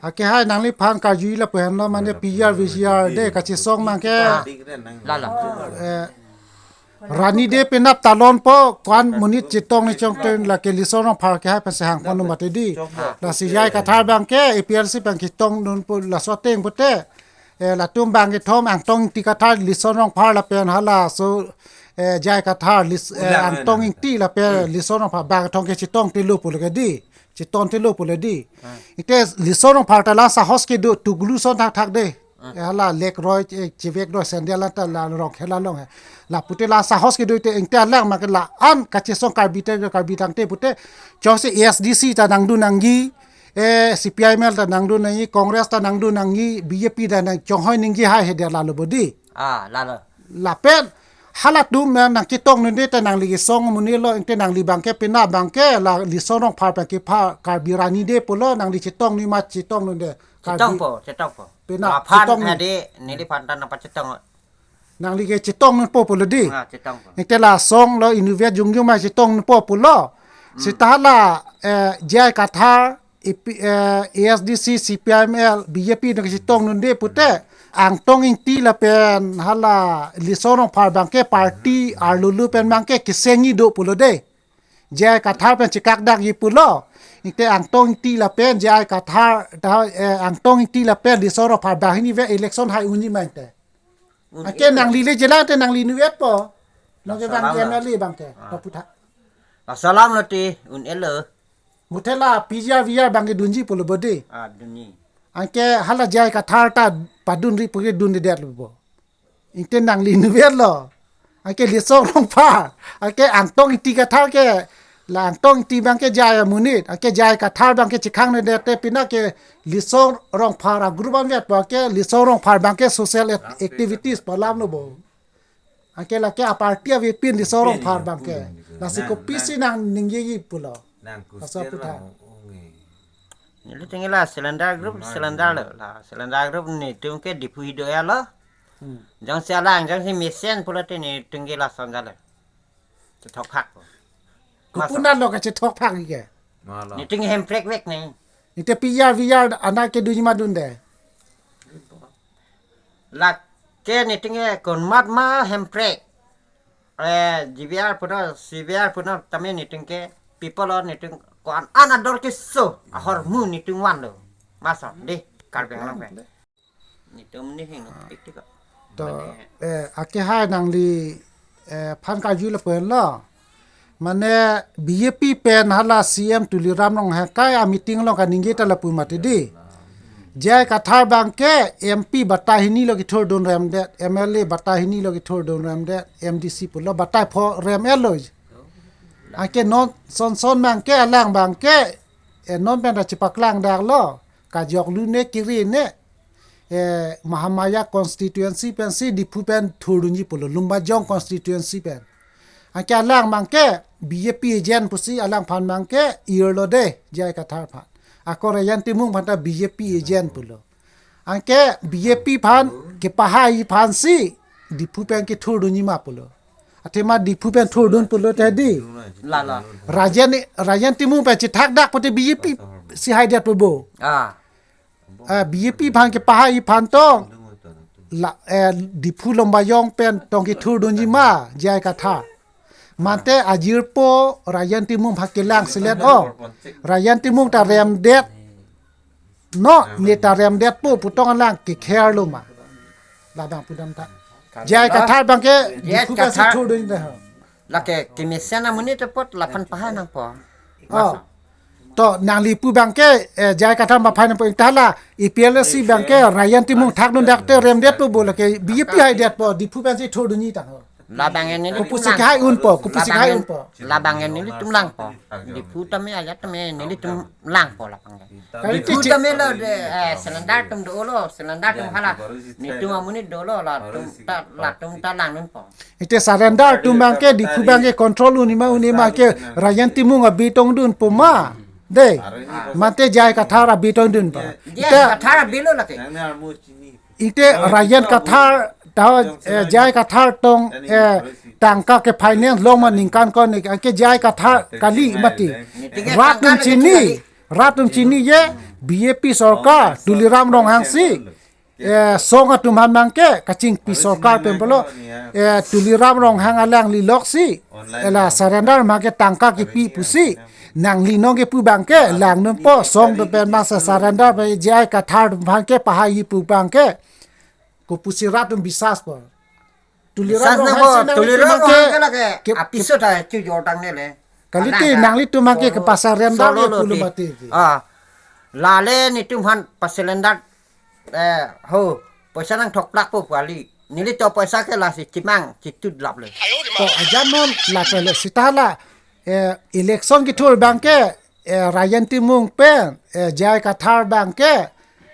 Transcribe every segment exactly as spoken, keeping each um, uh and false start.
Ake hai nangliphan karju lapu henlo mane P G R V G R de kachesong abangke. Ah, lalo. Eh, Rainy Day penap talonpo ko-an monit chetong ni chongten lake Lison Rongphar ke hai pensi hangpon mati di. Lasi J I Kathar abangke A P H L C abang chetongdunpo laso ateng pute. Eh, latum bang kethom Angtong Ingti Kathar Lison Rongphar lapen halaso, eh, J I Kathar Lis-, eh, Ulang Angtong na. Ingti lapen Lison Rongphar bang kethom ke chetong tilo pulo ke di. Chetong tilo pulo di. Ah. Ite Lison Rongphar ta la sahos kedo tuglu son thakthak de. Ah. Eh, hala lek roi, eh, chevek roi sandal ta la rong khela long he. Lapute la sahos kedo ite ingte alang ma ke la-an kachesong Karbi te Karbi tangte pute. Chongsi A S D C ta nangdun nangji. Eh, C P I M L ta nangdun nangji, Congress ta nangdun nangji, B J P ta nang chonghoi ningje hai he dia lalo bo di. Ah, lalo. Lapen halatum nang nangchetongdunde te nangli kesong amonit lo, ingte nangli abangke penap abangke la Lison Rongphar abangke pha Karbi Rainy Day pulo nangli chetong ni ma chetongdunde. Karbi Chetongpo, chetongpo. Penap, Laphan chetong ni. Hadi neliphan ta nangpachetong. Nangli ke chetongdunpo pulo di. Ah, chetongpo. Ingte la asong lo inutvet jongjong ma chetongdunpo pulo. Hmm. Seta hala, eh, J I Kathar, A P, eh, A S D C, C P I M L, B J P nang chetongdunde pute. Angtong Ingti lapen hala Lison Rongphar abangke party arlulu pen abangke kesengji do pulo de. J I Kathar pen chekakdakji pulo. Ingte Angtong Ingti lapen J I Kathar, ta, eh, Angtong Ingti lapen Lison Rongphar banghini ave election hai unji ma ingte. Un Ake e. Nangli le jela te nangli inutvetpo. Nang ke bang Salam la. M L A abangke. Ah. Tapu tha. La salam lo ti un-elo. Muthe la P G R V G R abangke dunji pulo bo di. Ah, dunji. Anke hala J I Kathar ta padunri puke dundedet lo bo. Ingte nangli inutvet lo. Anke Lison Rongphar. Anke Angtong Ingti Kathar ke. La Angtong Ingti abangke J I amonit. Anke J I Kathar abangke chekhangnedet te pina ke Lison Rongphar a group anvetpo ke Lison Rongphar abangke social act-, activities pu alam lo bo. Anke lake a party avepin Lison Rongphar abangke. Lasi kopisi nangningjeji pulo. Nang Laso kuster puta. Neli tinggi la cylinder group, cylinder lo. La cylinder group netum ke Diphu hido ya lo. Hmm. Jongsi alang, jongsi mesen pulo te netum ke lason jalo. Chethok phak. Kopi Maso. Nalo kachethok phak ke. Malo. Netum hemprek vek ni. Ite P G R V G R anak ke dunji ma dunde. Lake netum ke konmat ma hemprek. Eh, G B R puno, C B R puno, tame netum ke people lo netum ko-an an ador keso, ahormu netum vanlo. Maso, di, Karbi Anglong pen. Netum ni hing, tik tik ko. To, eh, ake hai nangli, eh, phan karju lapen lo. Mane B J P pen hala C M Tuliram Ronghang kai a meeting along kaningje ta lapu mati di. J I Kathar abangke M P batai hini lo kethurdun remdet, M L A batai hini lo kethurdun remdet, M D C pulo batai pho rem-et lo. Anke non son son abangke alang abangke, eh, non pen ta chepaklang dak lo. Kajok lu ne kiri ne, eh, Mahamaya constituency pensi Diphu pen thurdunji pulo, Lumbajong constituency pen. Anke alang abangke B J P agent pusi alangphan abangke ir lo de, J I Kathar aphan. Ako Rajen Timung aphan ta B J P agent pulo. Anke B J P aphan kepahai aphansi Diphu pen kethurdunji ma pulo. Athema Diphu pen thurdun pulo te di. La, la. Rajen, Rajen Timung pen chethak dak pute B J P si haidet pu bo. Ah. Eh, B J P aphan kepahai aphan tong. La, eh, Diphu Lumbajong pen tong kethurdunji ma, J I Kathar. Mate ajirpo Rajen Timung aphan kelang selet o. Rajen Timung ta remdet. No, ne ta remdetpo pu tong alang kekher lo ma. Labang pudam ta. J I Kathar abangke J I Diphu pensi Kathar. Thurdun de ha. Lake kemesen amonit apot laphan pahai nangpo. Oh. To nangli pu abangke, eh, J I Kathar ma pahai nangpo ingta la A P H L C abangke Rajen Timung thakdun dak te remdetpo bo lake B J P haidetpo Diphu pensi thurdunji tang ho. Labang en neli Kopusi tum lang. Kehai unpo, kopusi kehai unpo. Labang en nelitum langpo. Diphu tame ajat tame nelitum langpo labang en. Kali Diphu kecil. Tame lo de, eh, selendar tum dolo, selendar tum hala. Netum amonit dolo latum ta, latum ta langdunpo. Ite surrender atum abangke, Diphu abangke control unji ma, unji ma ke Rajen Timung abi tongdunpo ma. De, mate J I Kathar abi tongdunpo. J I Kathar abi lo lake. Ite Rajen Kathar, tahu, eh, J I Kathar tong, eh, tangka ke finance long ma ningkan ko ni, ke J I Kathar kali mati. Rat atum chini, rat atum chini ye, B J P sorkar, Tuliram Ronghang si, eh, song atum aphan abangke kachingpi sorkar pen pulo, eh, Tuliram Ronghang alangli lok si, ela surrender abangke tangka kipi pusi, nangli nonke pu abangke, langnon po, song atum pen abang sa surrender abang J I Kathar atum aphan ke pahai pu abangke, kopusi rat atum bisas po. Tuliram Bisas Ronghang nangpo, si nangli Tuliram atum abangke Ronghang ke lake, ke, apiso ta chu jordang ne le. Kalite, nangli atum abangke solo, kepasurrender solo lo pulo ti. Mati ti. Ah. Lale netum aphan pasurrender, eh, ho, poisa nangthokplak po pu kali. Neli to poisa ke lasi chimang chitut lap le. To ajan non la pele seta la, eh, election kethur abangke, eh, Rajen Timung pen, eh, J I Kathar abangke,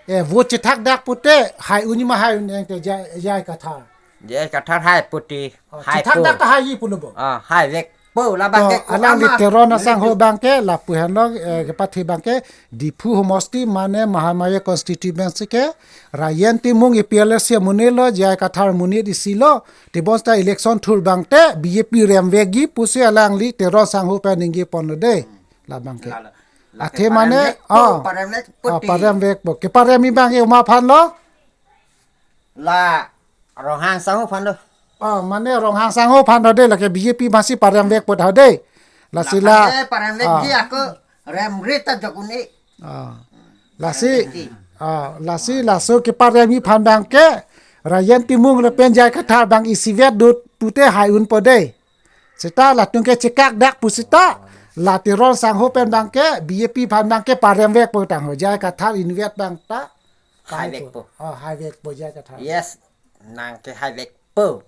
eh, vote chethak dak pute, hai un ma hai un-e te J I, J I Kathar. J I Kathar hai pute, oh, hai chethak po. Dak ta hai pulo bo. Ah, haivek po, la abangke to ko alangli ama Teron asangho abangke, lapu henlo, eh, kepathe abangke, Diphu homosti mane Mahamaya constituency ke, Rajen Timung A P H L C amonit lo, J I Kathar amonit isi lo, tebonta election thur abangte, B J P remvekji pusi alangli Teron asangho pen ningje ponlo de, la abangke. La, la, la athe ke mane, paremvek po, oh, paremvek po ah, ti. Paremvek po. Keparemji abangke komat aphan lo? La Ronghang asangho aphan lo. Oh, mane Ronghang asangho aphan lo de, lake B J P masi paremvek po ta de. Lasi la la aphan ke paremvek ah. Ji ako remre ta jok un-e. Ah. Lasi, remre ji. Ah, lasi laso keparemji aphan abangke, Rajen Timung lapen J I Kathar abang isivet dut pute hai un po de. Seta latum ke chekak dak pu seta, la Teron asangho pen abangke, B J P aphan abangke paremvek po tangho, J I Kathar inutvet abang ta, haivek po. Oh, haivek po J I Kathar. Yes, nangke haivek po.